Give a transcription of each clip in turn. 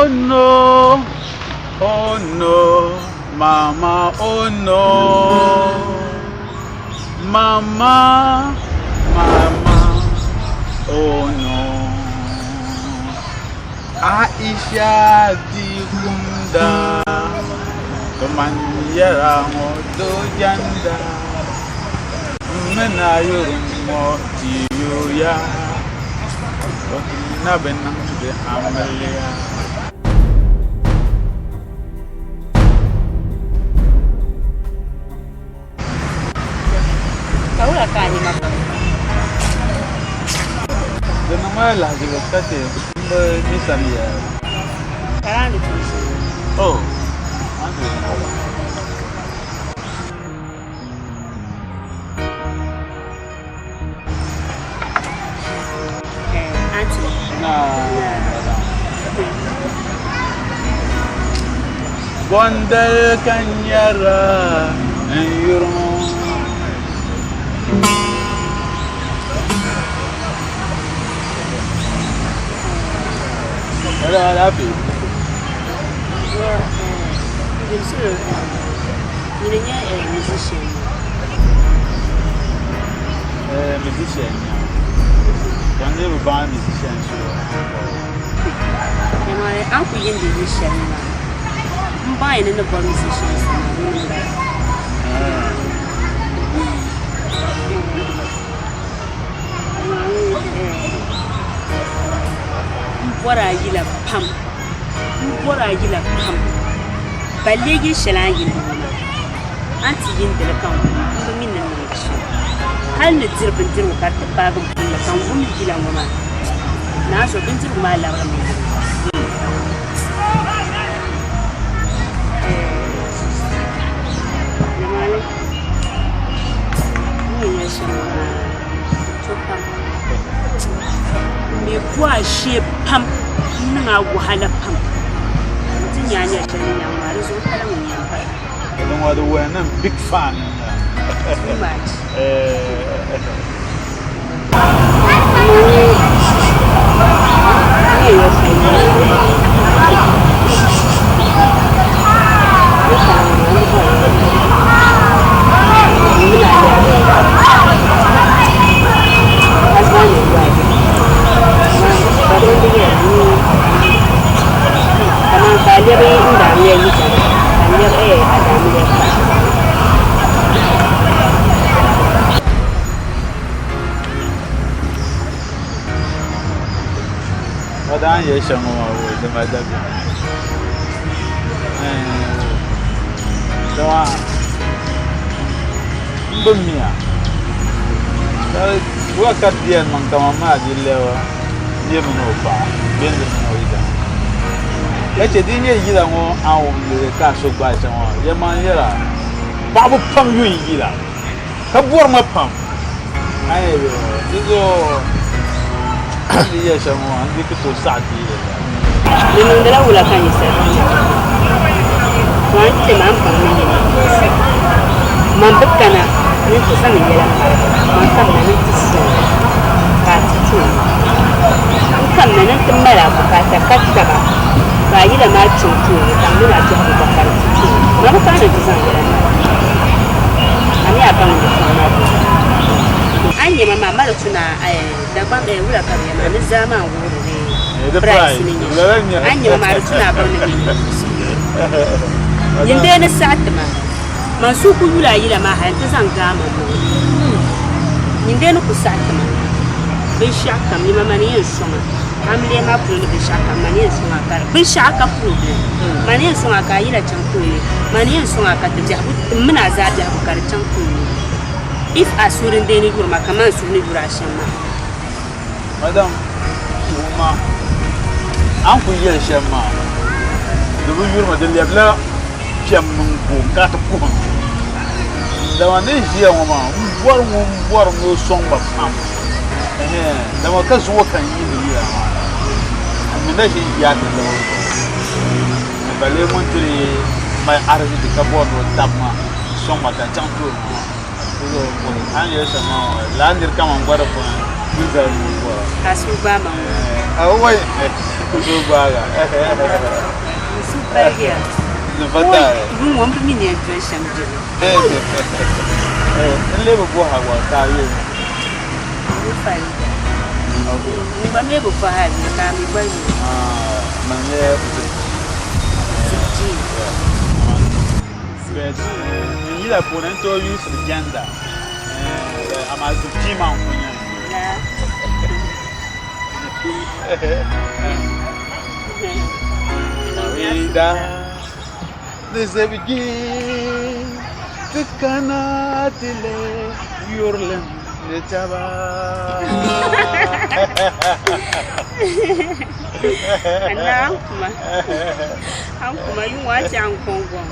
Oh no, oh no, mama, oh no. Mama, mama, oh no. Aisha di kumda, kaman yɛra ŋɔ dojanda. M mi na yuri ŋɔ ti yuya, o ti na bi niŋdi amiliya. Ka wula ka a nima pam? Di niŋ ma lahizibu ka chɛ m bi mi sani yɛli. Ka a ni tooi shɛm. Oh, a ni tooi niŋ ba. Eh, auntie. Na. Bondali ka n nyara n yuri ŋɔ. Hello, alaafee. Well, eh, nyini nyɛ eh, musician. Eh, musician nya. Ka n bi baŋ musician so. Yɛmani a ni ku yiindi yili shɛli maa, m baŋya ni ni bɔri musician so maa ŋuni m-bala. M bɔri a yila pam, m bɔri a yila pam. Balle yili shɛli a ni yiindi ŋɔ maa, a ni ti yiindi li ka n wum, m bi mi ni niŋdi shɛm. Hal ni diri bindirigu ka di ti paagi m puli ka n wum yila ŋɔ maa, naanzuhi bindirigu maa labirimi yim. Nimaani n ni yɛli shɛm maa di to pam. N mi ku a shee pam n niŋ a wahala pam n ti nya a ni yɛli shɛli ni nyaŋ maa di zuɣu pala ŋun yɛn pahi. Di ŋɔ di wuhi ni n big fan n nyɛ. Too much. O daa yɛli shɛm ŋɔ maa o di ma dabiɛm. Dama m bi miya ka wula ka di yɛn niŋ kaman maa di lɛbi bɛ mini o paɣa bee n-di mini o yidana. Ka chɛ di nyɛ yila ŋɔ a ni wum li ka a so gbaai shɛm ŋɔ yɛlimaŋli nyɛla paɣiba pam yu n-yila ka bɔri ma pam. Di zuɣu a ni yɛli shɛm ŋɔ maa n di ku tooi saɣi deei li la. Di niŋdila wula ka ninsal maa nya ba? To a ni chɛ ma m baŋ ni nyini n-niŋ Man bi kana ni n ti zaŋ n yɛla mali a, man kamina ni n ti sɔŋ a ka a ti ti o ma. N kamina ni n ti mali a bukaata ka taba ka a yila maa chaŋ tooni ka m mini a biɛhigu gba ka di ti tooni. Man bi kana ni n ti zaŋ n yɛla mali a. A mi a baŋ ni tuma maa bɛ A ni nya ma maa, mali tuna Dagbaŋ eh wula ka bɛ yɛli maa ni zaa maa n-wuhiri di price ni nyɛ shɛm. A ni nya ma maa di tuna a baŋ ni nyɛ ninvuɣ so. Nyin dee ni saɣi ti ma, man suhu ku yuli a yila maa hali nti zaŋ gaai ma maŋa. Nyin dee ni ku saɣi ti ma binshɛɣu kam, nyama mani yɛn sɔŋ a. Amiliya maa polo ni binshɛɣu kam mani yɛn sɔŋ a ka di binshɛɣu ka problem. Mani yɛn sɔŋ a ka a yila chaŋ tooni. Mani yɛn sɔŋ a ka ti biɛhigu ti mini a zaa biɛhigu ka di chaŋ tooni. If a suhuri n-dee ni yuri ma kaman n suhu ni yuri a shɛm maa. Madam, wumma, a ni kuli yɛli shɛm maa, di bi yuri ma, di lɛbila piɛm mini goom ka ti kuhim. Dama ni ʒiya ŋɔ maa, m bɔri ŋun bɔri ni o sɔŋ ba pam. Ɛhɛn, dama ka zuŋɔ ka n yiindi yila maa, m mi na ʒi n-ʒiya ti lɛbi o zuɣu. Ni balee ŋun ti di mali ariziki ka bɔri ni o tabi ma n-sɔŋ ma ka n chaŋ tooni ŋɔ. Di zuɣu bɔri a ni yɛli shɛm maa ŋɔ, lala niri kaman gba di puuni ni zali ŋun bɔra. Ka a suhu gbaai ma ŋɔ. Awai. So gbaga. N suhu paligiya. Ni fata. Yuŋ ŋɔ m bi mi ni yɛn doli shɛm doli. N lee bi bɔhi a gba ka a yɛli. N Farida. N gba mi bi bɔhi a yuli ka a mi gba yuli. Man nyɛ Zibji. Zibji. But n yila puuni n tooi yuusiri gender. Amaa Zibji maa n kuli nyɛ. Farida. Ni zibigi ti kana ti leei yurilim ni taba. Ana an kuma. An kuma yunwa a chɛ an kɔŋ gɔŋ.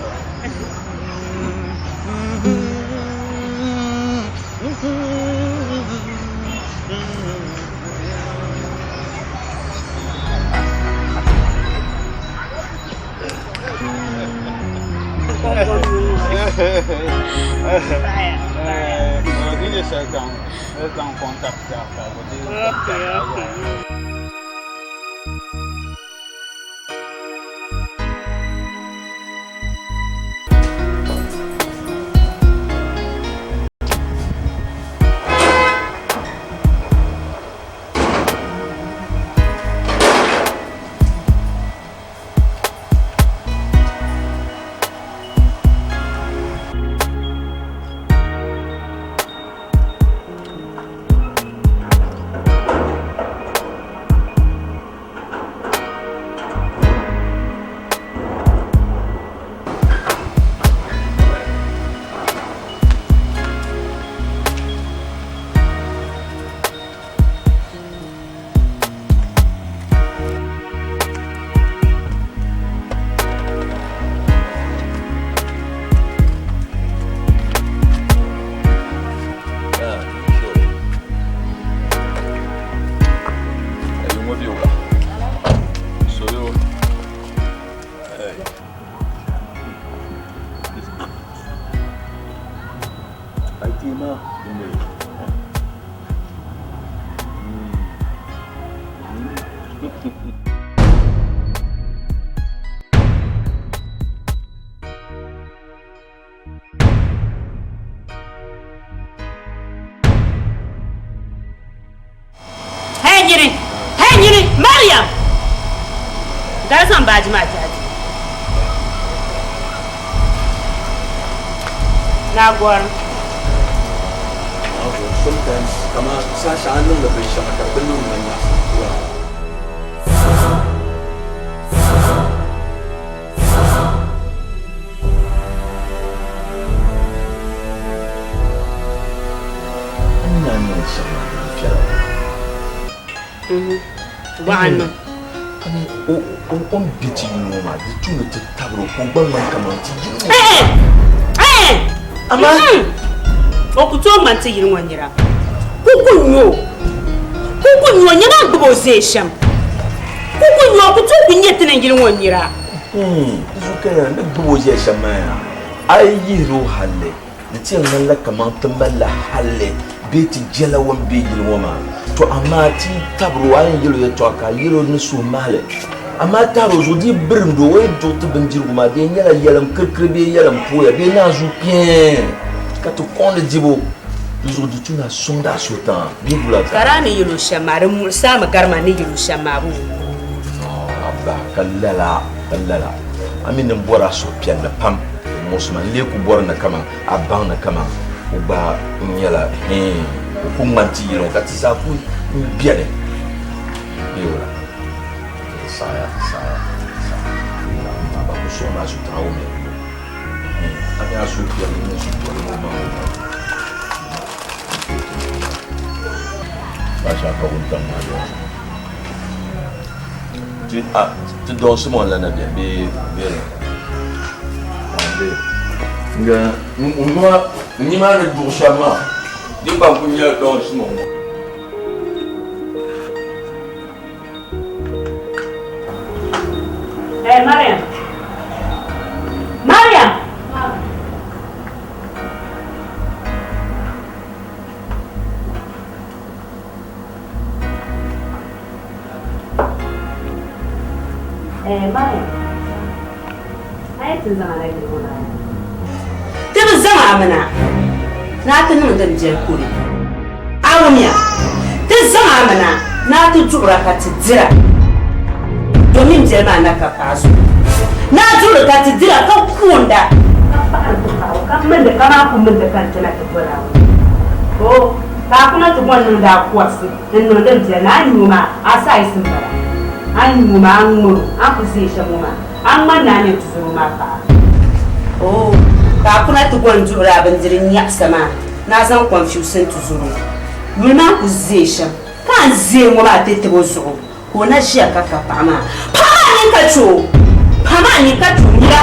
Okay, okay. Hey nyini! Hey nyini! Mariam! Daa zaŋ baaji maa ti a di. Naa gɔrim. Sometimes kama saha shɛŋa a ni niŋdi binshɛŋa ka di bi niŋdi ma nyaɣisim. A ni naan niŋ shɛm maa di bi viɛla. Waɣa niŋ. O ni be ti yuli ŋɔ maa, di tu ni ti tabiri o ka o gba ŋmani kaman ti yili ŋɔ. Amaa o ku tooi ŋmani ti yili ŋɔ nira. Kuku n-nyɛ o. Kuku n-nyɛ o. Nyama n-gbubi o zaya shɛm. Kuku n-nyɛ o ku tooi ku nyɛ ti ni yili ŋɔ nira. Di zuɣu ka yɛra ni gbubi o ʒiya shɛm maa yaa, a yi yihiri o halli, di ti yɛn ŋmanila kaman ti malila halli bee ti jɛla o ni be yili ŋɔ maa. Tɔ amaa ti yi tabiri o, a yɛn yɛl o yɛtɔɣa ka a yɛl o ni suhumahili, amaa tahiri o zuɣu di yi birimdi o, o yi duɣi ti bindirigu maa, di yɛn nyɛla yɛlim kirikiri bee yɛlim pooya bee naanzuu kpɛɛn ka ti kɔŋ di dibu. Di zuɣu di tu ni a sɔŋdi a suhu tiŋa bee bula Ka daa ni yɛl o shɛm maa, di muɣisi a mi gari ma ni yɛl o shɛm maa bee? Abba, ka lala, ka lala. A mi ni m bɔri a suhupiɛlli pam, di muɣisi ma. N lee ku bɔri ni kaman a baŋ ni kaman o gba nyɛla hɛɛn, o ku ŋmani ti yili ŋɔ ka ti zaa ku beni. Bee wula? Di saɣiya, di saɣiya, di saɣiya. Abba ku sɔŋmi a suhu tiŋa wumya. A mi a suhupiɛlli mini suhupiɛlli ŋɔ maŋ o maŋ. Baasha ka wuntaŋ maa dɔɣi. Ti a ti dɔɣisi ŋɔ la na bɛ bee bee Nga n nima ni duɣu shɛm maa di gba n-kuli nyɛla dɔɣisi ŋɔ. Hey, Mariam. Mariam! Eh, Mariam, a yi ti zaŋ a na yili ŋɔ maa ni. Ti bi zaŋ a mi na ni a ti niŋ din biɛli kuli. A wumya? Ti zaŋ a mi na ni a ti duɣira ka ti dira, domin biɛli maa na ka paɣa zuɣu. Ni a duɣiri ka ti dira ka kuunda, ka paɣiri ti paɣibu, ka mindi kaman a ku mindi ka n-ti na ti boli a ŋɔ. Oo, ka a kuna ti bɔni niŋdi a kɔrisi n-niŋ din biɛli ni a ni nyu maa, a saɣisi m-bala. A ni nyu maa, a ŋmir o, a ni kuli ʒe shɛm ŋɔ maa. A ŋmani ni a nyɛ tuzoro maa paɣa. Oo, ka a kuna ti gɔni duɣiri a bindiri nyaɣisa maa ni a zaŋ kɔnfiusi n-ti zoro. Yuli maa ku ʒe shɛm, ka a ni ʒe ŋɔ maa ti tib o zuɣu, ka o na ʒiya ka ka paɣa maa. Paɣa maa nini ka chɛ o! Paɣa maa nini ka chɛ o! Nira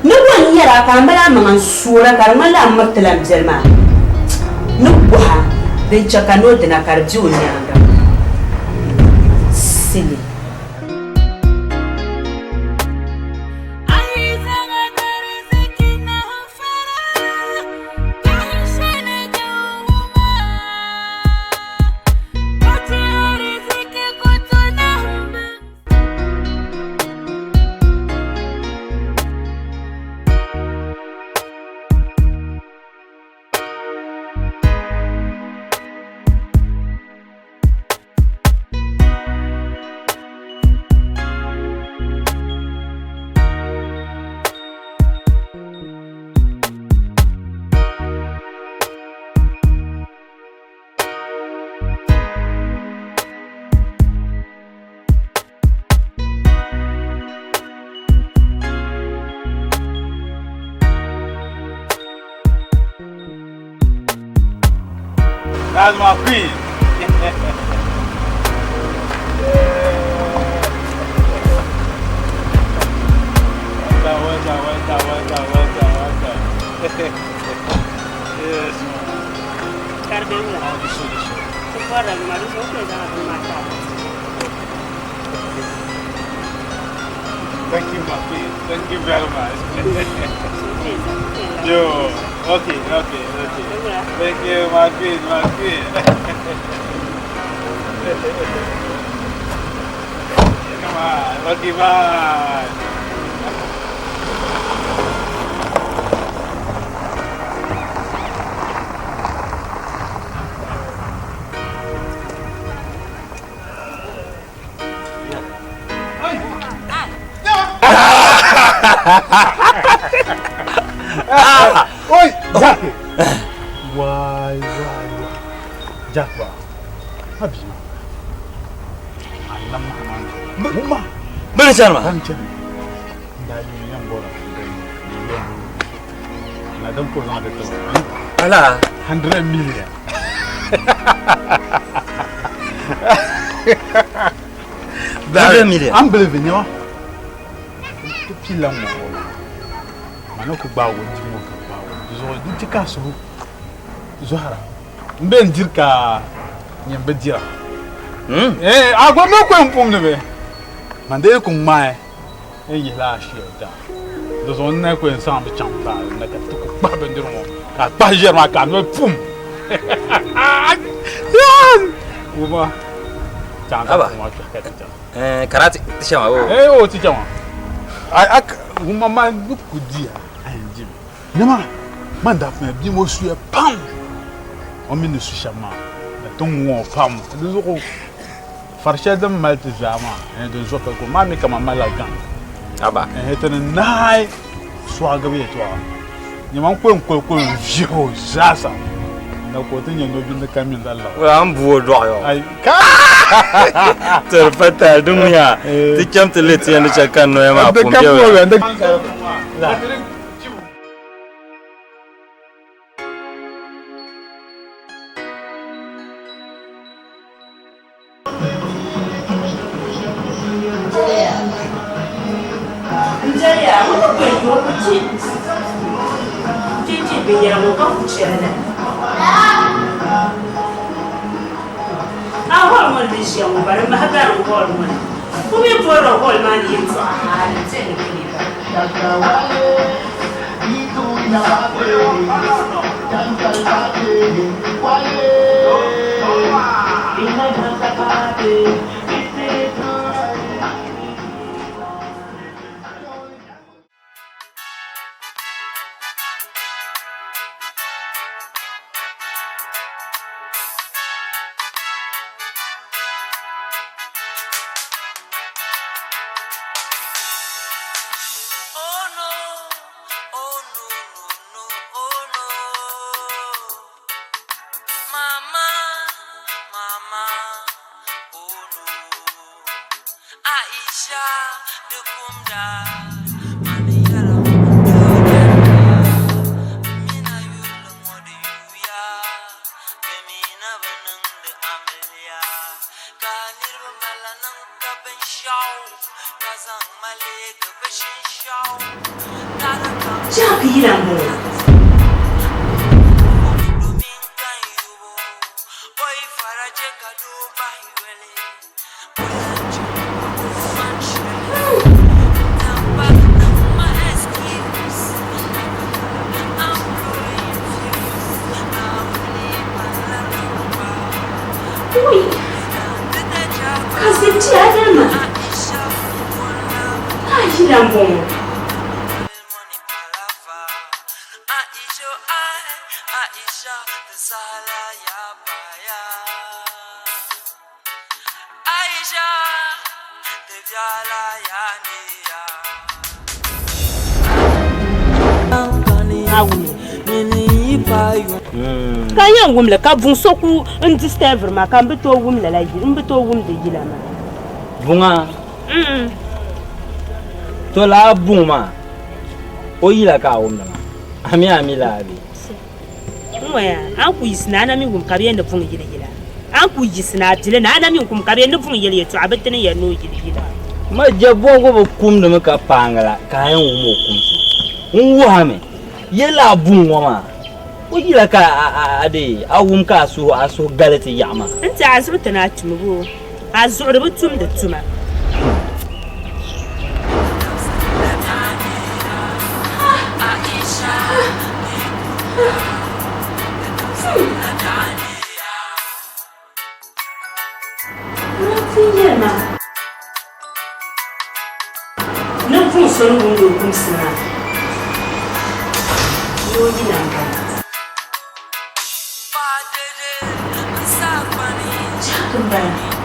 ni bo n-nyɛri a ka a mali amaŋa n-soora ka di ŋmanila a miritila m biɛli maa ni gɔha din chɛ ka ni o dina ka di be o nyaaŋa. Silly. That's my queen. Well done, well done, well done, well done, well done. Yes, man. Thank you, my queen. Thank you very much. Yo, okay, okay, okay. Thank you, my queen, my queen. Come on, okay, bye. Oi, Jack. Wai, wai, wai. Jack ba. Abi. Alam kaman. Muma. Bini chani maa? Ban chani. Nda yi yan bora. Na dan ko zan da to. Ala. 100 million. 100 million. Unbelievable, nyo. Ti pila ŋɔ ŋɔ. Mana ku gbaai o di ŋɔ ka gbaai o. Di zuɣu di ti ka suhu zɔhira. N be n diri ka nyɛ bi dira. Eh, a gba mi ko n pum ni bi. Man dee ku ŋmaai n yihila a shia da. Di zuɣu n na ku yɛn saɣim bi chaŋ paai na ka ti ku kpahi bindirigu ŋɔ ka a kpahi ʒiɛri maa ka a noli pum. Wuma. Chaŋ ka ŋɔ kpɛhi ka ti chaŋ. Eh, karate ti shɛm o. Eh, o ti chaŋ. Ai ak wuma ma ni ku diya a yɛn dimi. Nima man daa pun bia ŋɔ suya pam. O mi ni su shɛm maa na ti ŋɔ pam. Di zuɣu fari shɛli din mali ti zaa maa eh, din zo ka ko maa mi kaman malila gaŋ. Aba. Eh, ti ni naai sɔɣigibu yɛltɔɣa. Nyama n kuli n kuli kuli n viɛhi o zaasa. Na ka o ti nyɛ nobindi ka mini la laɣim. Wala an bu o dɔɣi yo. Ai ka. Tiri pa tali di ŋuya. Ti cham ti le ti yɛn di chɛ ka noya maa Di pun ka bɛ polo di. N jɛliya ŋun ni kuli doo ku ti ti binyɛra ŋɔ ka ku chɛri li. A hɔli ŋɔ ni ni ʒiya ŋɔ bari mahi gari n hɔli ŋɔ ni. Ku mi boorila hɔli maa ni yɛltɔɣa hali n tɛhi ni bɛ leei ba. Jack yila m-bɔŋɔ. Ui! Ka zibiti a yɛli ma, A yila m-bɔŋɔ. Ka n yɛn wum li ka buŋ so ku n disturbiri ma ka m bi tooi wum lala m bi tooi wumdi yila maa. Buŋa? To lala buŋ maa o yila ka a wumdi maa a mi a mi laa bee? N ŋɔya, a ni ku yiɣisi ni a na mi wum ka bɛ yɛn ni buŋ yili yila. A ni ku yiɣisi ni a bili ni a na mi n-kum ka bɛ yɛn ni buŋ yɛli yɛtɔɣa bɛ ti ni yɛli ni o yili yila. Ma jɛbɔŋgo bi kumdimi ka paangi la ka a yɛn wum o kumsi. N wuhi a mi, yɛli a buŋ ŋɔ maa, o yila ka a dee a wum ka a suhu a suhu gali ti yaɣi maa. N tiɛha a zuɣu ti ni a tum boo? A zuɣu di bi tumdi tuma. Ni buŋ so ni wumdi o kumsi maa, ni o yina m-bala. Jack m-bala.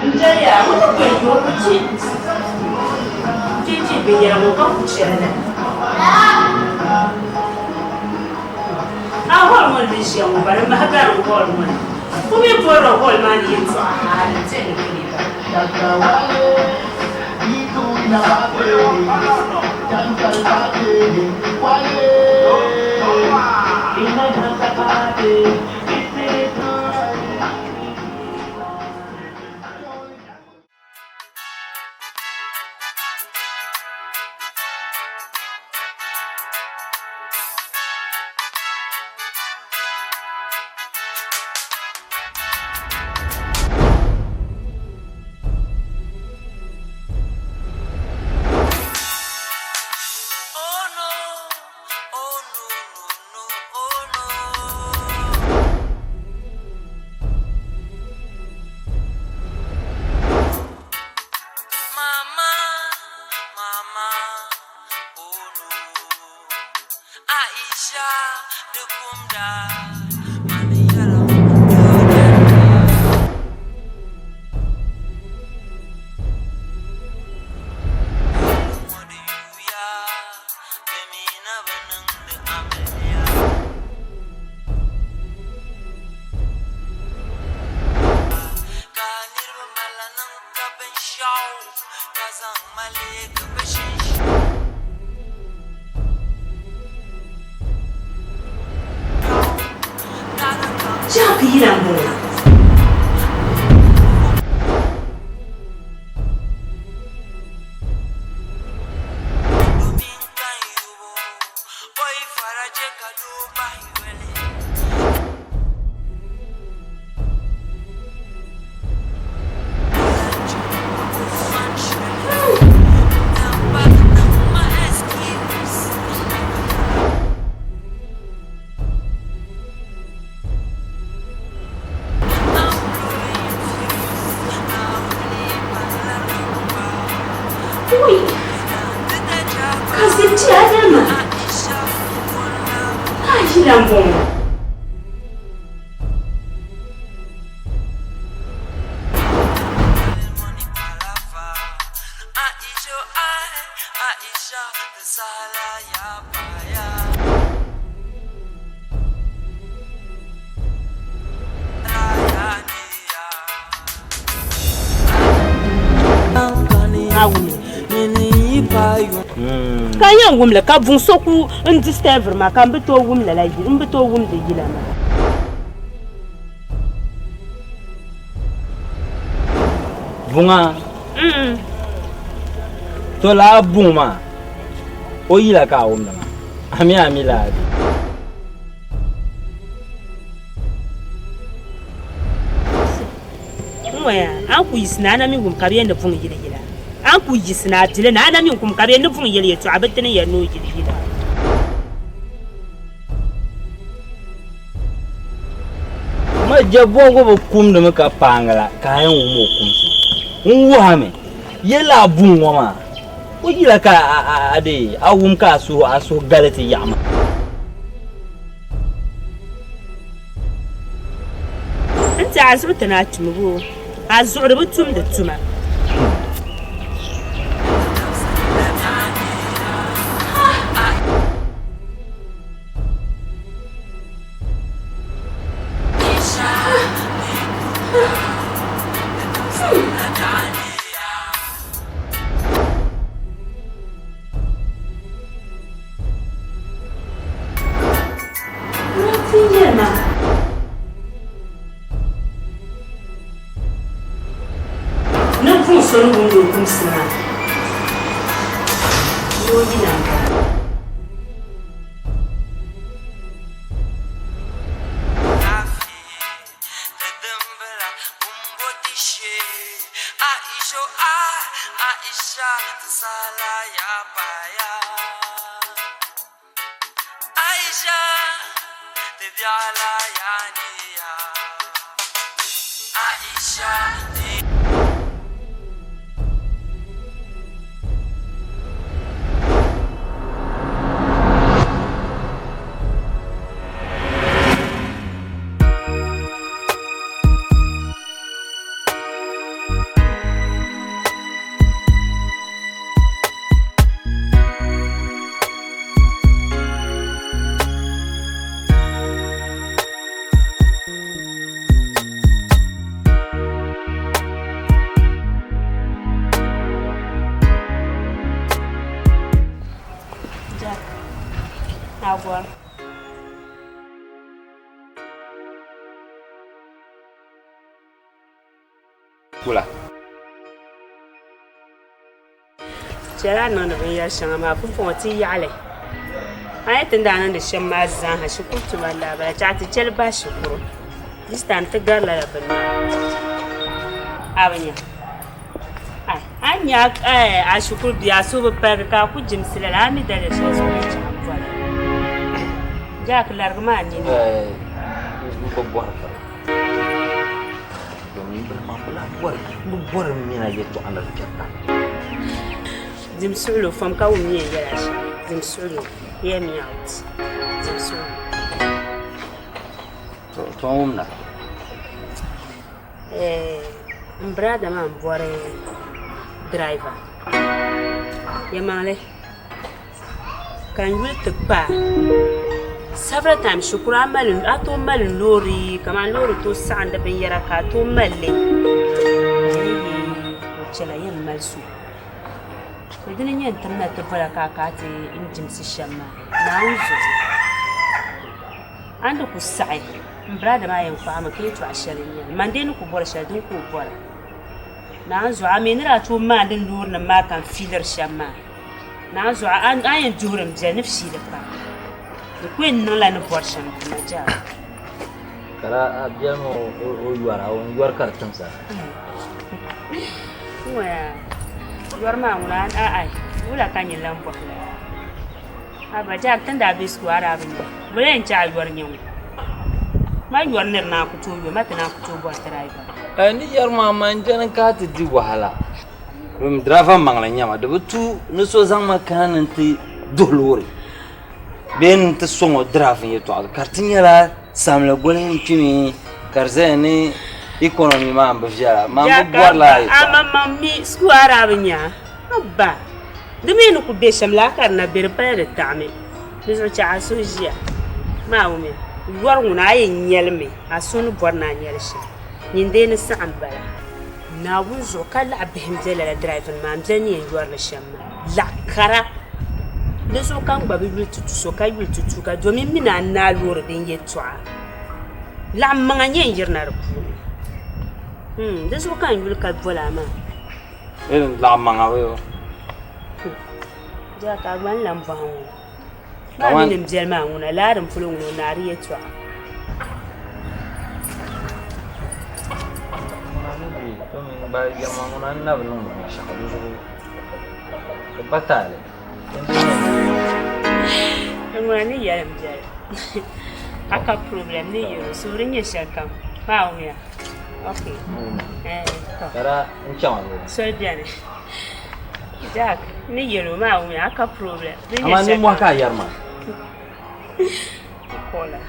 N jɛliya ŋun ti kpe n-yo o ti ti binyɛra ŋɔ ka ku chɛri li. A hall ŋɔ ni ni ʒiya ŋɔ bari mahi gari n hall ŋɔ ni. O mi boorila hall maa ni yɛltɔɣa hali n-ti ni kiliba. Jack yila m-bɔŋɔ. Ui! Ka zibiti a yɛli ma, A yila m-bɔŋɔ. Ka n yɛn wum li ka buŋ so ku n disturbiri ma ka n bi tooi wum lala n bi tooi wumdi yila maa. Buŋa to laa buŋ maa o yila ka a wumdi maa a mi a mi laa bɛ. N ŋɔya a ni ku yiɣisi ni a na mi wum ka bɛ yɛn ni buŋ yili yila. A ni ku yiɣisi ni a bili ni a na mi kum ka bɛ yɛn ni buŋ yili yɛtɔɣa bɛ ti ni yɛli ni o yili yila. Ma jɛbɔŋɔ bi kumdimi ka paangi la ka a yɛn wum o kumsi. N wuhimi, yɛla a buŋ ŋɔ maa, o yila ka a dee a wum ka a suhu a suhu gali ti yaɣi ma. N ti a zuɣu ti ni a tumbu, a zuɣuri bi tumdi tuma. Ni buŋ so ni wumdi o kumsi maa, ni o yina m-bala. Jack, a gɔri. Wula? Chɛli a ni niŋdi binyɛr shɛŋa maa pumpɔŋɔ ti yaɣili. A ni ti ni daa niŋdi shɛm maa zaaha shikuru tuma n-daa bala chɛ a ti chɛli bahi shikuru. This time ti gari lala bini maa. A bi nya? Ai, a ni nya a shikuru bia a suhu bi paligi ka a ku jimsi lala a mi daliri shɛli zuɣu ni chaŋ m-bɔli. Jack, larigimi a nini. M bi bɔri fara. Domin bɛ maa bi lahi bɔri bɛ bɔri mina yɛltɔɣa ni di kpɛrita. Dim suɣulo fam ka wum ni yɛn yɛli a shɛm. Dim suɣulo, hear me out. Dim suɣulo. To, to n wumda. Eh, n brother maa n bɔri driver. Yɛlimaŋli. Ka n yuli ti kpa several times shikuru a tooi mali loori kamani loori tooi saɣandi binyɛra ka a tooi mali li o chɛla yɛn mali so to dini n nyɛ n timna ti bola ka a kana ti n jimsi shɛm maa Naawuni zuɣu a ni di ku saɣi n biraada maa yɛn kpaɣimi ka yɛltɔɣa shɛli n nyɛli man dee ni ku bori shɛli dini ka o bora Naawuni zuɣu a mi ni daa tooi maandi loori nim maa ka n fiiliri shɛm maa Naawuni zuɣu a yɛn duhiri n biɛli ni fiili pam di ku yɛn niŋla ni bɔri shɛm dina jaa. Ka a biɛli maa o yɔra o yɔri ka di timsa. Yɔri maa ŋuna aai wula ka nyini lan bɔhi lala Haba Jack ti ni daa be school a daa bi nya wula yɛn chɛ a yɔri nyɛ ŋɔ ma yɔri ni di naan ku tooi yo ma ti naan ku tooi bɔri driver. Ni yɛri maa man jɛni ka a ti di wahala. Domin driver maŋli n-nyɛ ma, di bi tu ni so zaŋ ma kana ni n-ti duhi loori bee ni n-ti sɔŋ o driving yɛltɔɣa ka di ti nyɛla samli goli n-kpimi ka di zaya ni economy maa m-bi viɛla. Man bi bɔri lala yɛltɔɣa. Amaŋmaŋ mi school a daa bi nya a ba di mi ni ku be shɛm laa ka di na be di pala di taɣimi di zuɣu chɛ a suhu ʒiya maa wumya yɔri ŋuna a yɛn nyɛli mi a suhu ni bɔri ni a nyɛli shɛm nyin dee ni saɣim bala. Naawuni zuɣu ka laɣ bihi m-be lala diraiva maa m-bɛ ni yɛn yɔri li shɛm maa. Laɣ kara. Di zuɣu ka n gba bi yuli ti tu so ka yuli ti tu ka domin m mi ni a naai loori din yɛltɔɣa. Laɣ maŋa n-yɛn yirina di puuni. Hmm, di zuɣu ka n yuli ka boli a maa. Laɣ maŋa bee o? Jack, a gba ni lan bɔhim ŋɔ. Maa mi ni biɛli maa ŋuna laa din polo ŋuna o naai di yɛltɔɣa. Ŋuna ni yɛli m biɛli a ka problem ni yɛl o suhuri nyɛ shɛlikam maa wumiya ok soli beni Jack ni yɛl o maa wumiya a ka problem di nyɛ Amaa nimmohi ka a yɛri maa. Kola.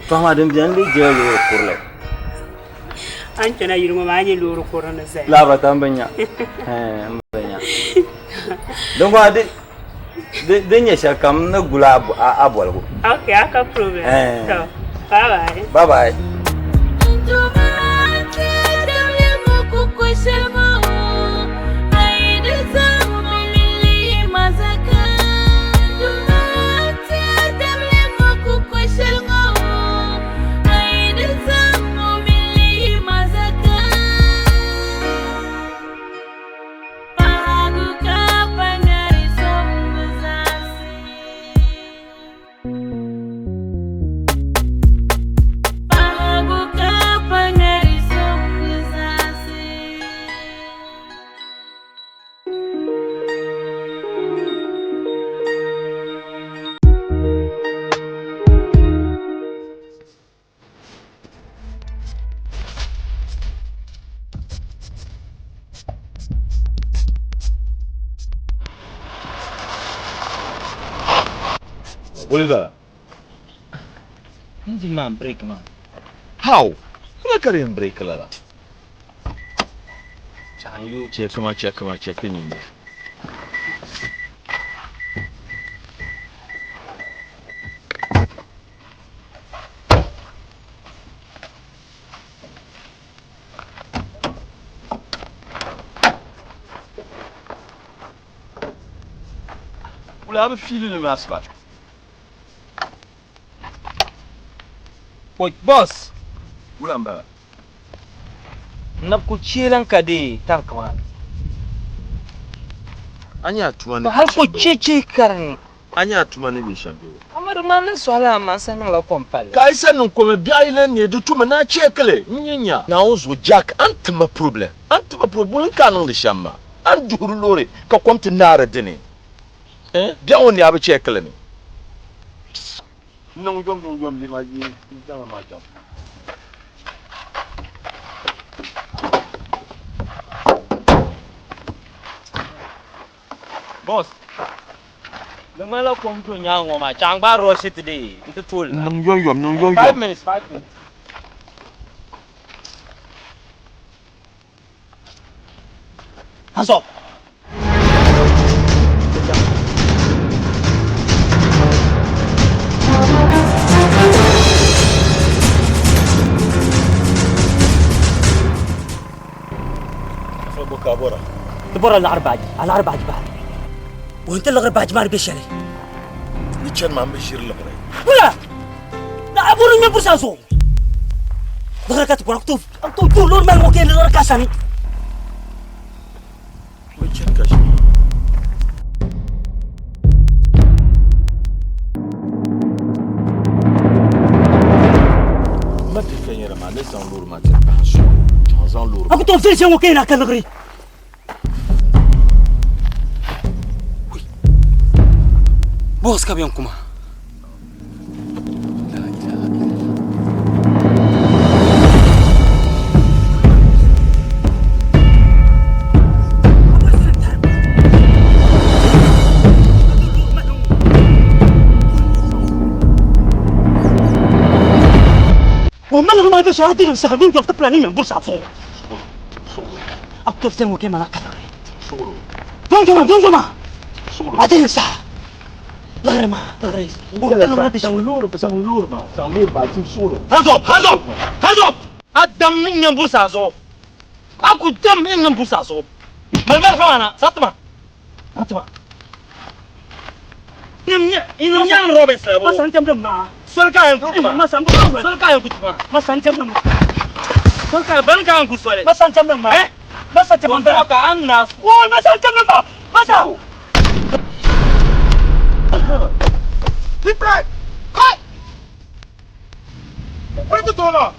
Tɔha maa din beni lee jɛla loori kurili. A ni kpɛna yili ŋɔ maa a nyɛ loori kurili ni zaya. Laabata m bi nya. Ɛɛn m bi nya. Din gba di di nyɛ shɛli kam n ni guli a boligu. Ok, a ka problem. Ɛɛn. To, bye bye. Bye bye. What is that? Engine maa brake maa. How? Wula ka di yɛn brake lala? Chaŋ yu. Check ma, check ma, check nyini. Wula a bi fiili li maa siba? Oi, boss! Wula m-bala? N na kul cheela n ka deei tanki maa ni. A nya a tuma ni Hal ko cheecheei ka di ni. A nya a tuma ni be shɛm bee? Amaa di ŋmanila sɔhila amaa n saha niŋla kom palli. Ka a yi sa niŋ kom biɛɣu yi lan neei di tumi ni a cheeki li n-yi nya. Naawuni zuɣu Jack, a ni ti ma problem. A ni ti ma problem. Boli n-ka a niŋdi shɛm maa. A ni duhiri loori ka kom ti naari di ni. Eh, biɛɣu ŋɔ ni a bi cheeki li mi. Niŋ yom niŋ yom nɛma yi zaŋ maa chaŋ. Boss, di ŋmanila kom do nyaaŋa ŋɔ maa, chaŋ gbaai rush ti dee n-ti tooli la. Niŋ yomyom, niŋ yomyom. 5 minutes, 5 minutes. Hands up! Ka bɔra? Ti bɔra laɣiri baaji, a laɣiri baaji bahi. O n ti liɣiri baaji maa ni be shɛli. Ni chani maa, m bi ʒiri liɣiri. Wula! Na a bɔri ŋmɛ burisa zuɣu. Liɣiri ka ti bɔra, a ku tooi duhi loori mali ŋɔ ka yɛn liɣiri ka sani. O chani ka ʒiri. Ma ti ka yɛra maa, ni zaŋ loori maa ti pahi sɔŋ. Chaŋ zaŋ loori A ku tooi viɛli shɛli ŋɔ ka yɛn a ka liɣiri. Boss ka bɛn kuma. O mali ŋɔ maa be shɛli a diri saha mini ti pila ni ŋmɛ burisa zuɣu. A ku tooi viɛli ŋɔ ka yɛn a ka liɣiri. Dɔŋ dɔŋ ma a diri saha. Liɣiri maa, liɣiri. Zaŋ loori, zaŋ loori maa, zaŋ loori maa ti suɣulo. Hands up, hands up, hands up! A dam ni ŋmɛ burisa zuɣu. A ku dam ni ŋmɛ burisa zuɣu. Mali mali fama na, satima. Satima. Nim nyɛ Roberts la bo. Masa n tɛm maa. Soli ka yɛn ku ma. Masa n Soli ka yɛn ku ma. Masa n tɛm ma. Soli ka bani ka yɛn ku soli. Masa n tɛm ma. Eh? Masa tɛm Bon ka an na. Wo masa n tɛm ma. Masa. Deep breath. Cut. Put the door.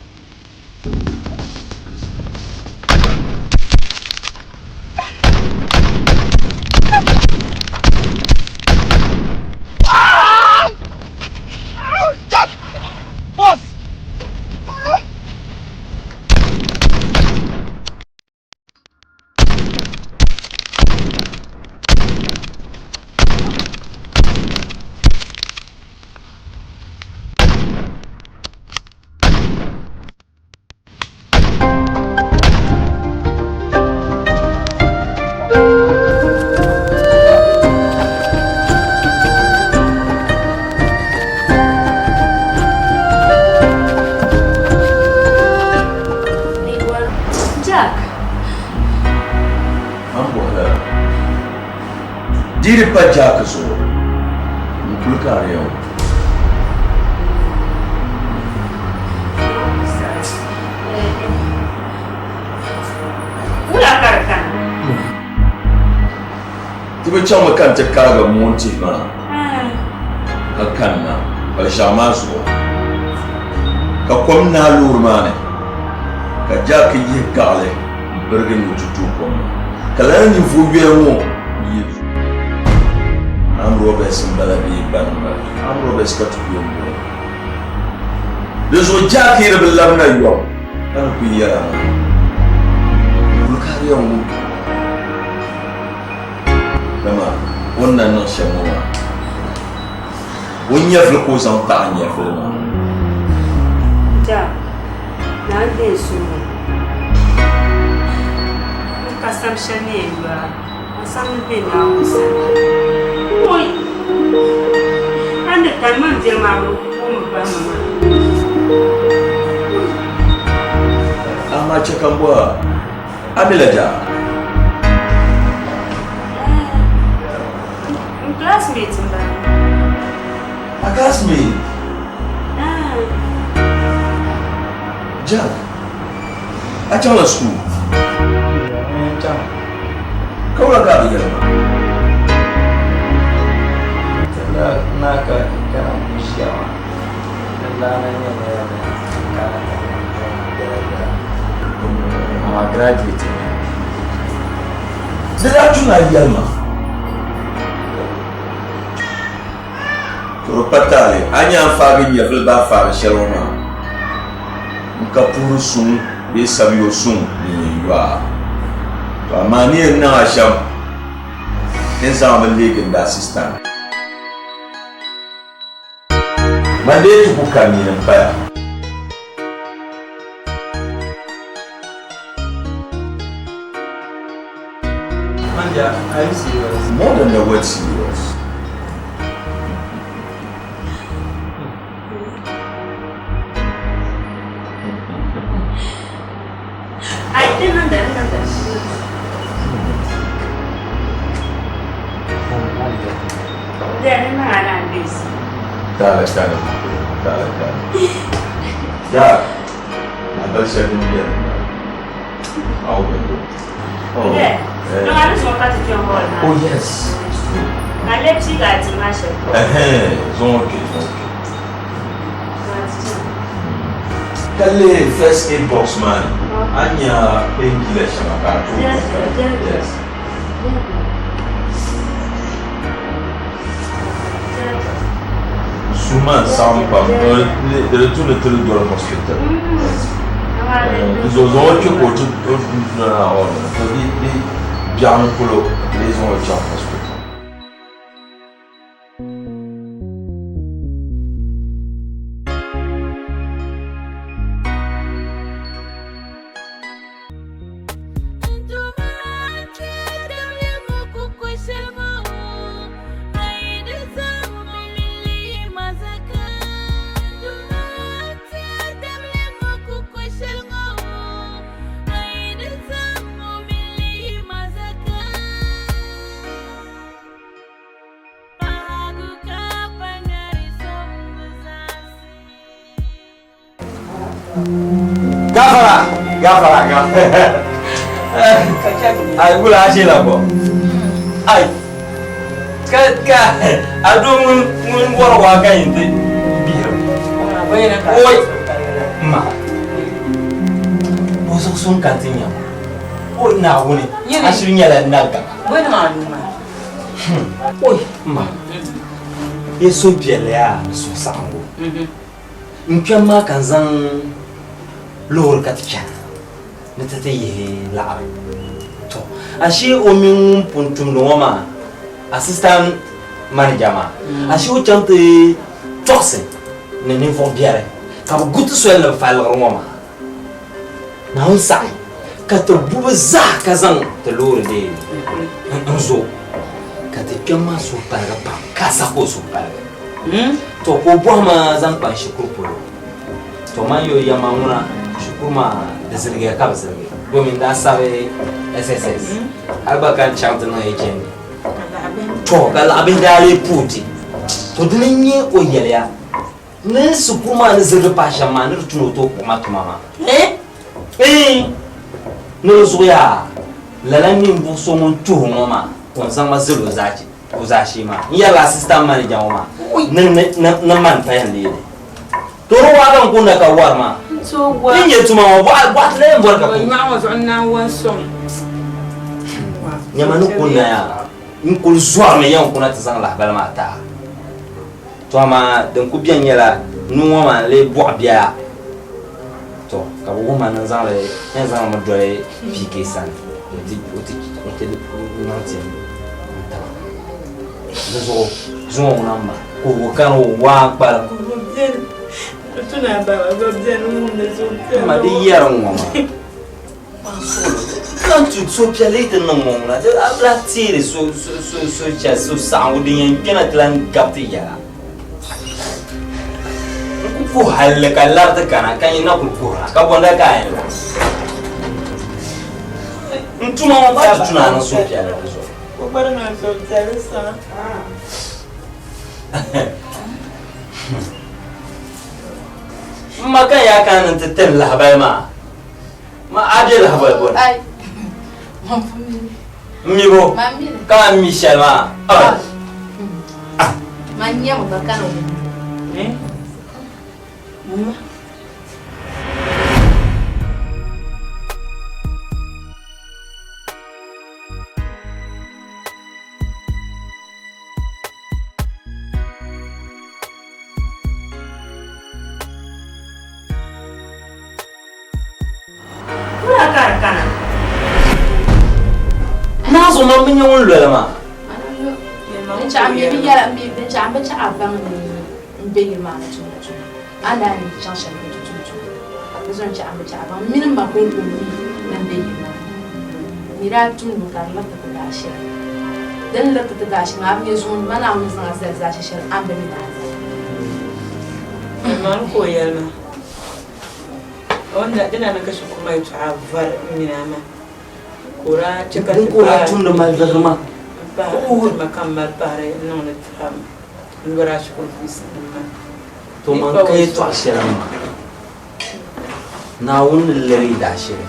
Boss. Jack. An bɔhila di di pa Jack zuɣu n kuli ka a yɛn Wula ka di kana? Ti bi chaŋmi ka n ti karigi moon tihi maa ka kanna pali ʒiɛɣu maa zuɣu ka kom naai loori maa ni ka Jack yihi gaɣili m-birigi ni o ti tooi kom maa ka lala ninvuɣ yoya ŋɔ yi Armed robbers m-bala bee bani m-bala Armed robbers ka ti ku yɛn boli di zuɣu Jack yi di bi labina yom ka ni kuli yɛla maa n kuli ka di yɛn wum dama o ni na niŋ shɛm ŋɔ maa o nyɛvili ka o zaŋ taɣi nyɛvili maa. Jack, naa n deei suhu. N ka sam shɛli ni yɛn yo a, a samdi be Naawuni sani. Oi! A ni kani man diri maa bi wummi bahi ma maa. Amaa chɛ ka m bɔh a, a mi la Jack? N Classmate m-bala. A classmate? Ah. Jack, a chaŋla school? N chaŋ. Ka wula ka a bi yɛli ma? Tinda na ka kana n ʒiya maa, dindana nyɛ ni ya ni kana ka n join biɛla biɛla. Amaa graduate n nyɛ. Di daa tu ni a yɛli ma. To di pa taali, a nya n faagi nyɛvili bahi faari shɛli ŋɔ maa, n ka puhiri suŋ bee sabiyo suŋ din yɛn yo a. To amaa ni yɛn niŋ a shɛm, n zaŋ mi leegi n assistant. Man dee ti ku ka nini m-paya. Manja, are you serious? More than the word serious. Ai, di niŋda, di niŋda. Di niŋ a na n-deesi. Taala kani, taala kani. Yaa, lahabali shɛli din beni m-bala. Aw bɛ do. Oh, Yeah. eh. No, I just want to join hall now. Oh yes. It's true. Na lepsi ga ti ma shɛli. Ɛhɛn, zaŋ o kpe, zaŋ o kpe. Ka lihi first aid box maa ni, a ni nya painkiller shɛŋa ka a tooi Yes, yes. Yes. Suhu maa n saɣim pam di di tu ni ti li doli hospital. N zo zaŋ o kpe ka o ti doli na to di biɛɣuni polo ka ti lee zaŋ o chaŋ hospital. Gafara, gafara, gafara. Ai, wula a la bɔ. Ai, ka ka a do ŋun ŋun wari waa ka yin ti bihiri. Oi, ma. O zuɣu sun ka ti nya. O Naawuni, a shiri nyɛla nagaba. Oi, ma. Ye suhupiɛlli yaa ni suhusaɣiŋgu. N kpɛm maa ka n zaŋ loori ka ti chana ni ti ti yihi laɣiri. To, ashee o mini ŋun pun tumdi ŋɔ maa, assistant manager maa, ashee o chaŋ ti tɔɣisi ni ninvuɣ biɛri ka bɛ gu ti soli ni bɛ fa liɣiri ŋɔ maa. Naawuni saɣi ka ti bu bɛ zaa ka zaŋ ti loori dee n-zo ka ti kpɛm maa suhu paligi pam ka a sa ka o suhu paligi. To ka o bɔhi ma zaŋ kpa n shikuru polo. To man yo ya ma ŋuna shikuru maa di ziligiya ka bi ziligi domin n daa sabi SSS hali gba ka n chaŋ ti niŋ HND. To ka laɣibihi daa lee puuti. To dini n-nyɛ o yɛliya ni n shikuru maa ni ziligi pahi shɛm maa ni di tu ni o tooi kpuɣi ma tuma maa. Eeh! Ni di zuɣu yaa lala ninvuɣ so ŋun tuhi ŋɔ maa ka o ni zaŋ ma zali o zaachi. O zaashee maa n yɛrila assistant manager ŋɔ maa ni man pa yɛn leeli to di waa ka n ku na ka wari maa n nyɛ tuma ŋɔ bɔɣa ti lee bɔri ka ku nyama ni ku na yaa n kuli zɔrimi yɛn kuna ti zaŋ lahabali maa ti a to amaa din ku bɛni nyɛla nuu ŋɔ maa n lee bɔɣi biɛla to ka bi wuhi ma ni n zaŋli yɛn zaŋli mi doli PK sani o ti niŋ ti n-taba di zuɣu zuŋɔ ŋuna m-ma kuhigu kani o waa n-kpalim ma di yɛri n-ŋɔ maa Kan tu suhupiɛlli yi ti niŋ ŋɔ ŋuna a bi lahi teeri suhusaɣiŋgu din yɛn kpɛna ti lahi gabi ti yɛla. N ku kuhi halli ka lari ti kana ka nyin na kuli kuhira ka bɔnda ka a yɛn la. N tuma ŋɔ gba ti tuna a niŋ suhupiɛlli di zuɣu. O gba di niŋ suhupiɛlli saha. M ma ka yaa kana ni ti ti n lahabali maa. Ma a be lahabali bɔ ni? Ai, man pun mi li. M mi bo? Man mi li. Ka a mi shɛli maa? Ah. Man nyami gba ka ni wum. Eh? Mama. Wula ka di kana? Naa zuɣu man bi nya ŋun loli maa. Binshɛɣu m mi bi yɛla m mi binshɛɣu m bi chaɣ a baŋ ni m be yili maa ni tumdi tuma. A ni daa ni chaŋ shɛli ni ti tum tuma. Di zuɣu n chaɣ m bi chaɣ a baŋ. M mini m ma kɔŋko m-mi ni m be yili maa ni. M mi daa tumdimi ka di liriti ti daashili. Di ni liriti ti daashili maa, a bi nya zuŋɔ ma Naawuni ni zaŋ a zali zaashe shɛli a ni bi mi ni a zali. Mani ka o yɛli ma. O ni daa di daa niŋ ka shikuru maa yɛtɔɣa vari m mini a maa ka o daa chɛ ka ti Din ka o daa tumdi mali liɣiri maa. M pahi tiri ma ka m mali pahiri n-niŋdi tira n lɔri a shikuru fees nim maa. To man ka yɛtɔɣa shɛli maa, Naawuni ni liri daashili.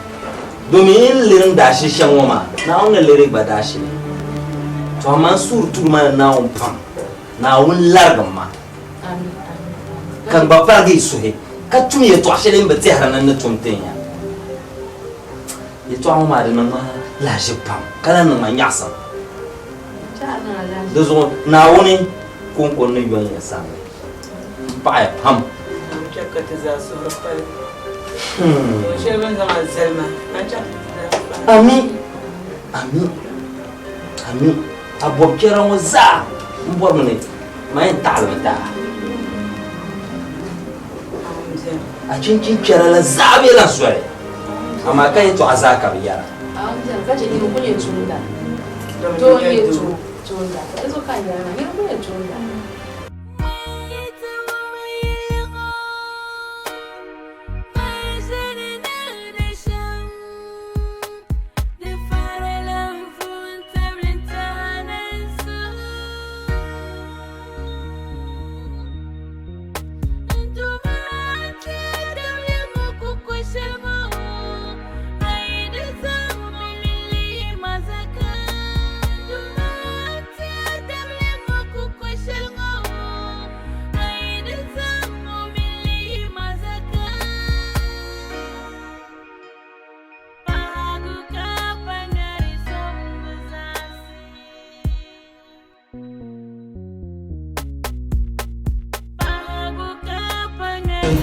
Domin yi ni liri n daashili shɛm ŋɔ maa, Naawuni ni liri gba daashili. To amaa n suhuri turi ma ni Naawuni pam, Naawuni larigim ma. Ka n gba parigi yi suhi, ka tum yɛtɔɣ shɛli n bi tɛhiri ni n ni tum tin ya. Yɛtɔɣa ŋɔ maa di niŋ ma lahiʒibu pam, ka lahi niŋ ma nyaɣisim. Di zuɣu Naawuni kɔŋko n-ni yɔn ya samli. M paɣiya pam. Ami, ami, ami. A bɔb chɛra ŋɔ zaa m bɔrimi ni man yɛn taɣilimi ti a. A chinchin chɛra la zaa bela soli, amaa ka yɛtɔɣa zaa ka bɛ yɛra.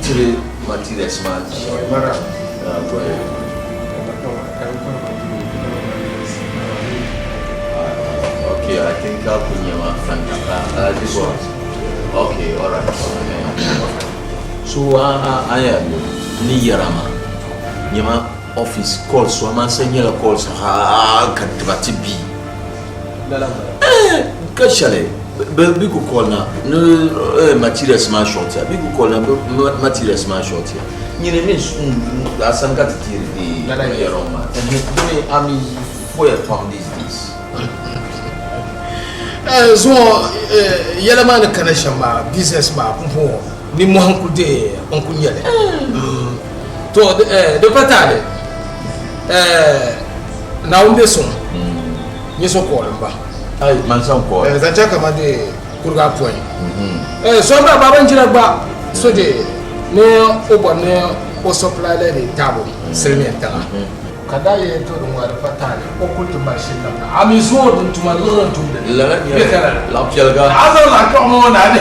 Tiri materials maa Okay, I think I'll put you on this one. Okay, all right. So, I am ni yɛra maa nyɛma office calls so amaa sa nyɛla calls ha ka tiba ti bii ka shɛli bi ku call na ni materials maa short ya bi ku call na materials maa short ya nyini min a sani ka ti deeri di yɛrɔ maa domi ami foya pam these days. Zuŋɔ yɛla maa ni kana shɛm maa business maa pumpɔŋɔ nimmohi n-kuli deei n-kuli nyɛ li. To di pa taali Naawuni be suŋ nyɛ so kɔɔli m-ba. Ai, man san kɔɔli. Zaŋ chaŋ kaman di kuriga apɔin. So gba Baba Njira gba so di ni o bɔri ni o supply la di taabo silimiin tiŋa. Ka daa yɛli to din ŋɔ di pa taali o kuli ti mali shili niŋ na. A mi zuŋɔ din tuma liɣiri n tumdi li. Lala nyɛli laɣipiɛliga. A zaŋ laɣ kpiɔŋ ŋɔ na ni.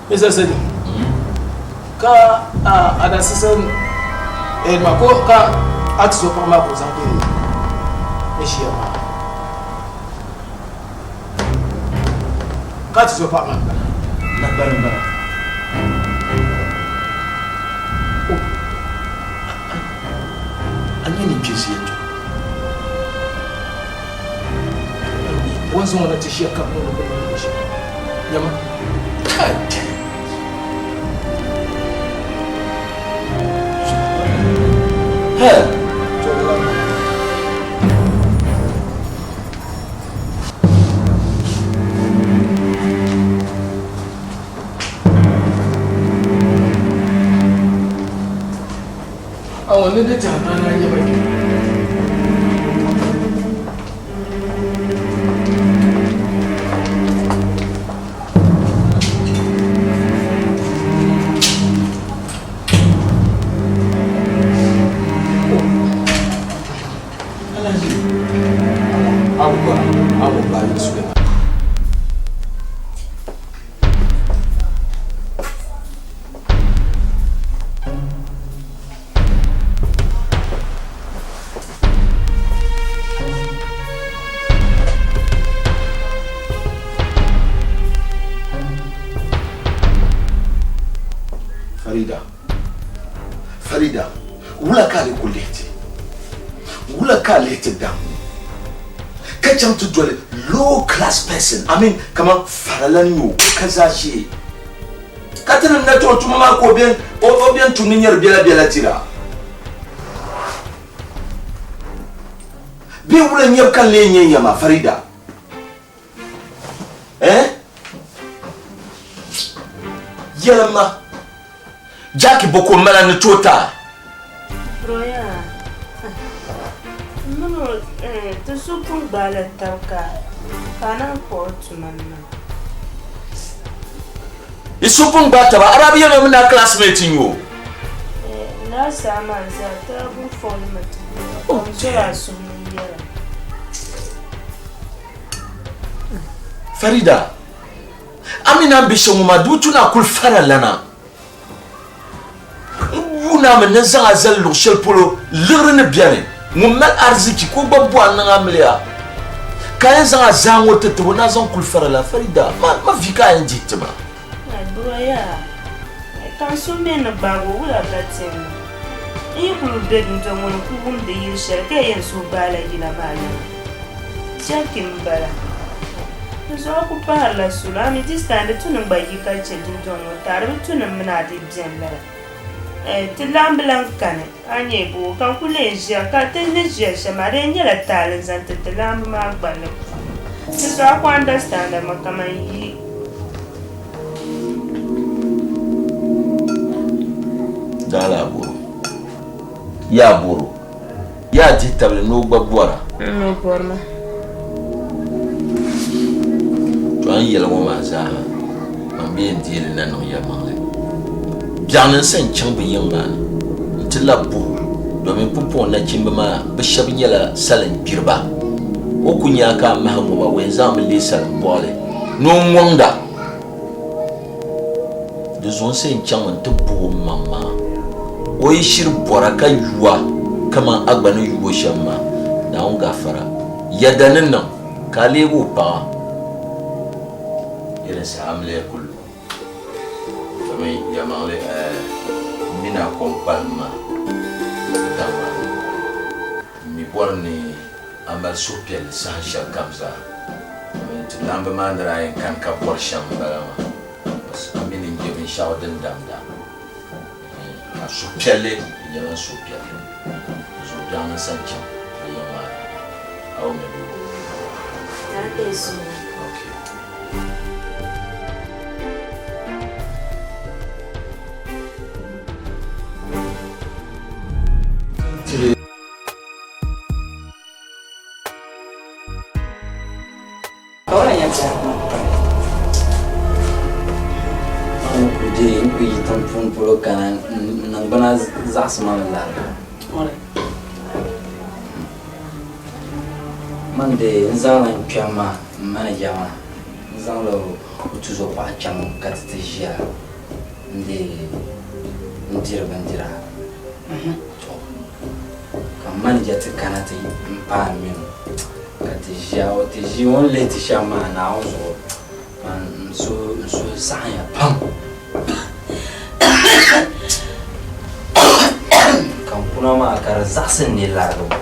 Mr. Sedi, ka a da sisan ma ko ka a ti so paɣa maa ka o zaŋ bɛ ni shia maa. Ka ti zo paɣa maa m-bala. Nagbani m-bala. A nya ni kpe ʒiya to. O ni zaŋ o na ti ʒiya ka bɛ niŋdi bɛ ni niŋdi shɛm. Nyama. Kai! He. Awo ni di tɛha maa na nyɛ ba kpɛ. Farida Farida wula ka a lee kuli lihi ti wula ka a lihi ti daŋ ka chaŋ ti doli low class person I mean kaman faralani nyɛ o ka zaashee Ka ti ni na ti o tuma maa ka o bɛn tumdi nyari biɛlabiɛla tira. Bee wula nyɛbu ka n lee nyɛ nya maa, Farida? Eh? Yɛlim ma, Jackie bɔ ka o mali a ni tooi ti a? Bro yaa, m mini o ti so pun gbaala tab ka a naan kpuɣi o tuma ni maa. Yi so pun gbaai taba, a daa bi yɛli ma mi ni a classmate n-nyɛ o? Lala saha maa zaa ti daa pun fɔŋdi mi ti bɔra ka n zɔri a suhu ni n-yɛra. Farida, a mi ni a ni be shɛm ŋɔ maa, di bi tu ni a kuli fara lana. N yuun a mi ni n zaŋ a zali luɣ shɛli polo liɣiri ni beni, ŋun mali ariziki ka o gba bɔh a niŋ amiliya, ka a yɛn zaŋ a zaa ŋɔ ti tib o ni a zaŋ kuli farala. Farida, ma vi ka a yɛn dihi ti ma. Bro yaa, ka n so mi ni gbaag o wula ka ti n niŋ? N yi kul be dundɔŋ ŋɔ ni kul wumdi yil shɛli ka yɛn suhu gbaala yila maa yɛla. Jackie m-bala. Di zuɣu a ku pahirila suli, a mi this time di tu ni n gba yi ka che dundɔŋ ŋɔ taari bi tu ni m mini a di beni lala. Eh, ti laɣim bi lan kani, a nya boo, ka n ku lee ʒiya ka ti ni ʒiya shɛm maa di yɛn nyɛla taali n-zaŋ ti ti laɣimbu maa gballi puuni. Di zuɣu a ku understand mi kaman yi. Daala a boro. Ya a boro. Ya a dihi tabili ni o gba bɔra. N o bɔri ma. To a ni yɛli ŋɔ maa zaaha, man mi yɛn deei li na niŋ yɛlimaŋli. Biɛɣuni n sa n-chaŋ bɛ yiŋ maa ni nti labi buhi o, domin pumpɔŋɔ nachimba maa bɛ shɛba nyɛla salingbiriba. O ku nya a ka a mahi ŋɔ maa, o yɛn zaŋmi leei salimbɔɣili ni o ŋɔŋda. Di zuɣu n sa chaŋmi nti buɣi o maŋmaŋa. O yi shiri bɔra ka yuwa kaman a gba ni yu o shɛm maa, Naawuni gaafara. Yɛda ni niŋ ka a leegi o paɣa. Irin saha amiliya kul lu. Domin yɛlimaŋli m mi ni a kom kpalim ma daŋ maa ni. M mi bɔri ni a mali suhupiɛlli saha shɛli kam zaa. Domin ti laamba maa ni daa yɛn kani ka bɔri shɛm m-bala maa. A mi ni n-je binshɛɣu din damda. A suhupiɛlli di nyɛla n suhupiɛlli. Di zuɣu biɛɣu ni n sa n-chaŋ bɛ yiŋ maa ni. A wummi bee? Okay. N ku deei n ku yi tiŋ puuni polo kana n niŋgbuna zaɣisi ma mi lari. Man dee n zaŋla n kpɛm maa n manija maa n zaŋla o tuzopaɣa chaŋ ka ti ti ʒiya n dee n diri bindira. To ka manija ti kana ti paai m mini o ka ti ʒiya o ti ʒi o ni lihi ti shɛm maa Naawuni zuɣu man n suhu saɣimya pam ka n kuna maa ka di zaɣisi n ni larigibu.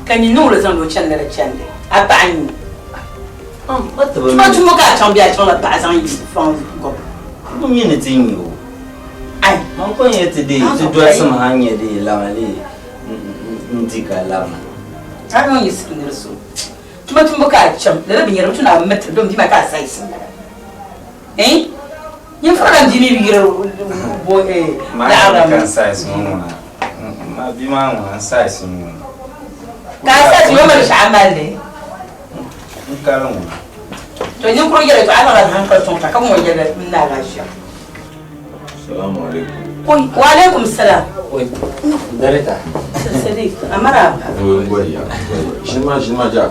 Ka nyin niŋ o zaŋdi o chani lala chandi a paɣa n-nyɛ o. Tuma tumo ka a chaŋ bee a chaŋla paɣa zaŋ yi fɔŋ gɔbu? Ti bi mi ni ti nyɛ o. Ai. Man ko nyɛ ti dee ti dolisim ha nyɛ dee lama lee. n-di ka labina. A ni yiɣisiri nir so tuma tumbu ka a chaŋ, lala binyɛra bi tu ni a miri dom bia maa ka a sayisi m-bala. Ɛɛn? Nyin fara ka n bia mi bi yiri bo Ma laɣiri ka n sayisi ŋɔ ŋuna. Ma bia maa ŋuna n sayisi ŋuna. Ka a sayisi ŋɔ mali shɛɣu mali li? N kali ŋuna. To ninkurigu yɛli to a zaŋla hankali sɔŋ ka ka ŋɔ yɛli n naala shɛm. Salamu alaikum. Oi, wa alaikum salam. Oi, Darita. Sadiq, amaraba. Ngoya. Shima shima Jack.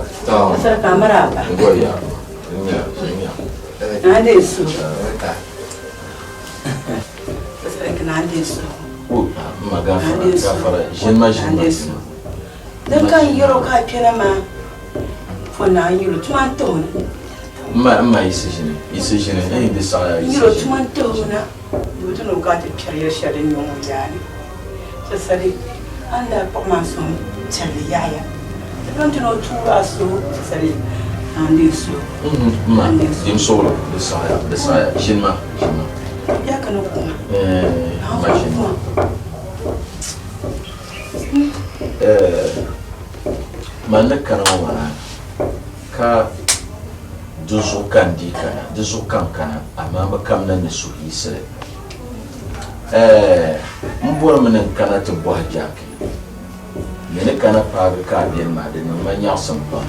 Sarka amaraba. Ngoya. Nya, nya. Na su. Sarka na su. O, ma gafara, gafara. Shima shima. Dan kan yoro ka kpɛna maa fo na yiro tuma n taho na. Ma ma yisi ʒini, yisi ʒini, eh di saɣaya yisi Yiro ʒini. tuma n taho na di ti ni ka ti kpɛri yɛli shɛli din nyɛ ŋɔ yaani. Ti sadi a ni daa kpuɣi maa suhu piɛlli yaɣaya. Ti doli ti ni o tuuri a suhu ti sadi a ni deei suhu. Ma dim suɣulo di saɣaya, di saɣaya, ʒini ma, ʒini ma. Ya ka ni kuma. Eh, ma ʒini. Eh, man ni kana ŋɔ maa ka di zuɣu ka n dii kana, di zuɣu ka n kana, amaa bi kamina ni suhuyiɣisili. Eh, m bɔrimi ni n kana ti bɔhi Jackie, mi ni kana paagi ka a beni maa di niŋ ma nyaɣisim pam.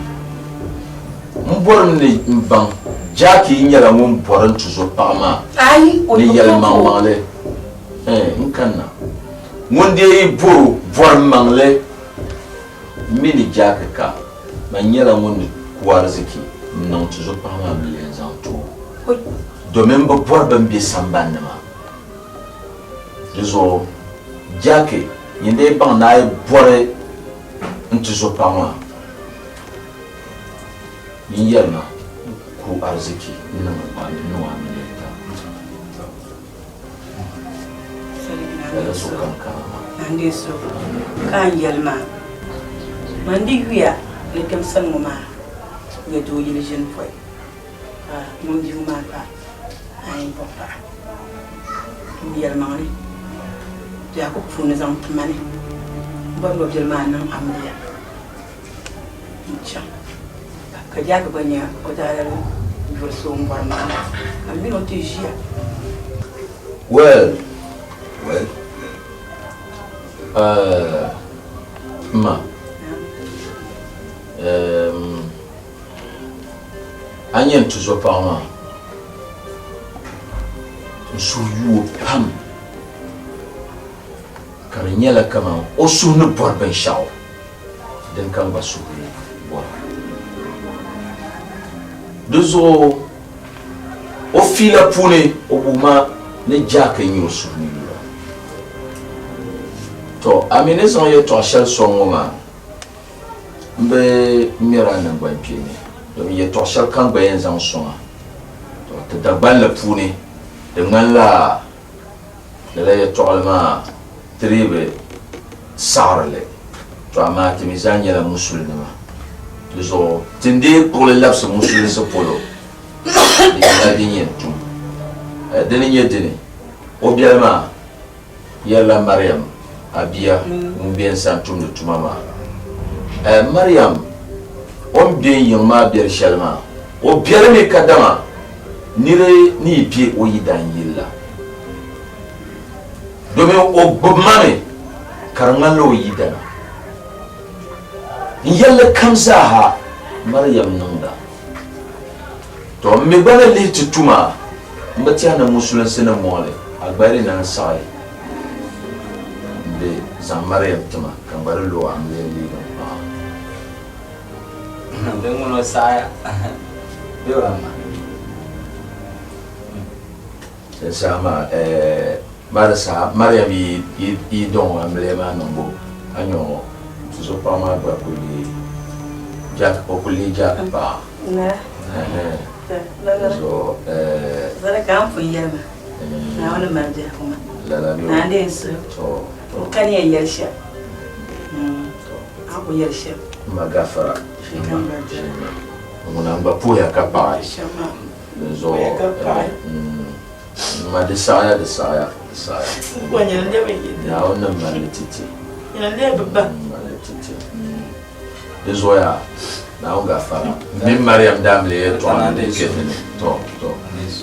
M bɔrimi ni n baŋ Jackie nyɛla ŋun bɔri n tuzo paɣa maa ni yɛlimaŋmaŋli. Eh, n kanna. Ŋun dee yi bɔr o bɔri maŋli m mi ni Jackie ka, man nyɛla ŋun ni ku ariziki n-niŋ tuzo paɣa maa miliya n-zaŋ ti o, domin bɛ bɔri bɛn be sambani ni maa. Di zuɣu Jackie, nyin dee baŋ ni a yi bɔri n tuzo paɣa maa, nyin yɛlima ku ariziki n-niŋ a miliya n-ti a. Lala zuɣu ka n kana maa. Nandee so ka n yɛli maa, man di yuya ni kpɛm sani ŋɔ maa nyɛ doo yili ʒini pɔi ka ŋun bia ŋɔ maa gba a yɛn kpuɣi paɣa. M yɛlimaŋli biɛhigu puuni zaŋ ti ma ni m bɔri ni o biɛli maa niŋ amiliya n-chaŋ ka Jaaki gba nya o daa lahi yuri so m-bɔri maa ka m mini o ti ʒiya. Well, well, uh, ma, um, a nyɛ n tuzɔpaɣa maa, n suhu yu o pam ka di nyɛla kaman o suhu ni bɔri binshɛɣu. Din ka n gba suhuri bɔra. Di zuɣu o fiila puuni o wuhi ma ni Jack n-nyɛ o suhu ni yura. Tɔ! A mi ni zaŋ yɛtɔɣ shɛli sɔŋ ŋɔ maa, m bi ŋmɛr a naŋgbankpeeni, domin yɛtɔɣ shɛli ka n gba yɛn zaŋ sɔŋ a. Tɔ! Ti Dagbanli puuni, di ŋmanila Lala yɛtɔɣili maa ti dii bi saɣiri li, to amaa ti mi zaa nyɛla musulinima. Di zuɣu ti ni dii kpuɣili labisi musulinsi polo, di nyɛla din yɛn tum. Dini nyɛ dini, o biɛli maa yɛrila Mariam, a bia ŋun be n sani tumdi tuma maa. Mariam, o ni be n yiŋ maa biɛri shɛli maa, o biɛrimi kadama niri ni yi be o yidan yili la. Domin o gbubi ma mi ka di ŋmanila o yidana. N yɛlli kam zaaha Mariam niŋda. Tɔ! M mi gba ni lihi ti tuma, m bi tɛhi ni musulinsi ni mɔɣili a gba di naan saɣi m-bi zaŋ Mariam ti ma ka n gba di lo amiliya leegi m paɣa. Din ŋuni o saɣiya bee o lahi ma? Din saha maa, eh, maa di saha Mariam yi, yi, yi dɔŋ amiliya maa niŋbu, a nya ŋɔ, tuzo paɣa maa gba kuli leei Jack, o kuli leei Jack paɣa. Ɛhɛ. So, eh. Zara ka n pun yɛli ma, Naawuni mali biɛhigu maa. Lala mi o. Naa n-deei n suhu. To, to. N kani yɛn yɛli shɛm. A ku yɛli shɛm. M ma gafara, ʒini ma, ʒini ma. Ŋuna n gba puhiya ka paɣi. Shɛm maa. Di zuɣu ma di saɣaya di saɣaya di saɣaya. Naawuni ni mali li ti ti. Mali ti. ti ti. Di zuɣuya Naawuni gafara. M mini Mariam daamili yɛltɔɣa ni din kpe ti ni. To, to.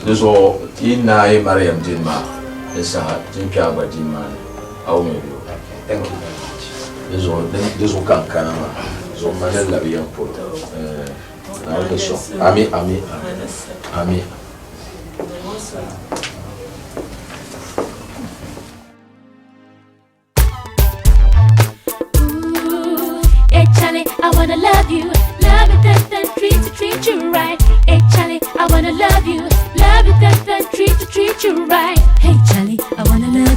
Di zuɣu ti yi naai Mariam dini maa, di saha ti ni kpe a gba dini maa ni. A wum ya bee? Thank you very much. Di zuɣu, di zuɣu ka n kana maa. Zuɣu ma ni labi yɛm polo. Eh, Naawuni ni sɔŋ. Ami, ami, ami. Hey Charlie, I wanna love you, love you, then then treat you, treat you right. Hey Charlie, I wanna love you, love you, then then treat you, treat you right. Hey Charlie, I wanna love you.